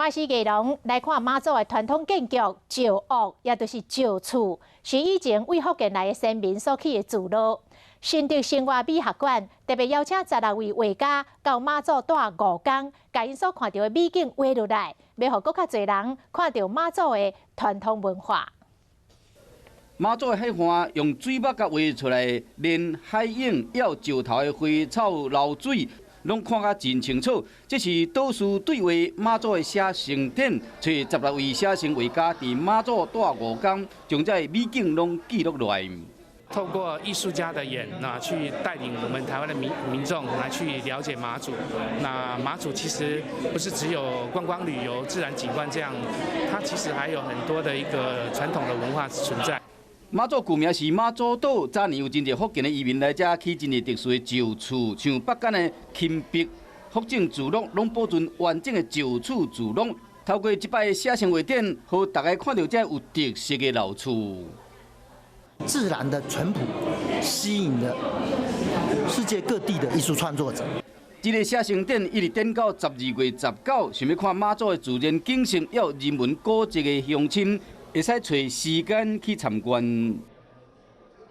歡喜藝廊來看馬祖的傳統建築石屋，也就是石厝，是以前對福建來的先民所起的聚落。新竹生活美學館特別邀請十六位畫家到馬祖蹛5工，共𪜶所看著的美景畫落來，欲予閣較濟人看著馬祖的傳統文化。馬祖的海岸用水墨共畫出來，連海湧猶石頭的花草流水，攏看甲真清楚。這是導師對畫馬祖的寫生展，揣十六位寫生畫家佇馬祖蹛5工，將這美景攏記錄落來。透過藝術家的眼，那去帶領我們台灣的民眾來去了解馬祖。那馬祖其實不是只有觀光旅遊、自然景觀這樣，它其實還有很多的一個傳統的文化存在。馬祖舊名是馬祖島，早年有真濟福建的移民來遮起真濟特殊的石厝，像北港的芹壁福井聚落，攏保存完整的石厝聚落。透過這擺寫生畫展，予大家看著這有特色的老厝。自然的淳樸吸引了世界各地的藝術創作者。這个寫生展一直展到12月19，想欲看馬祖的自然景色，猶人文古蹟的鄉親，會使揣時間去參觀。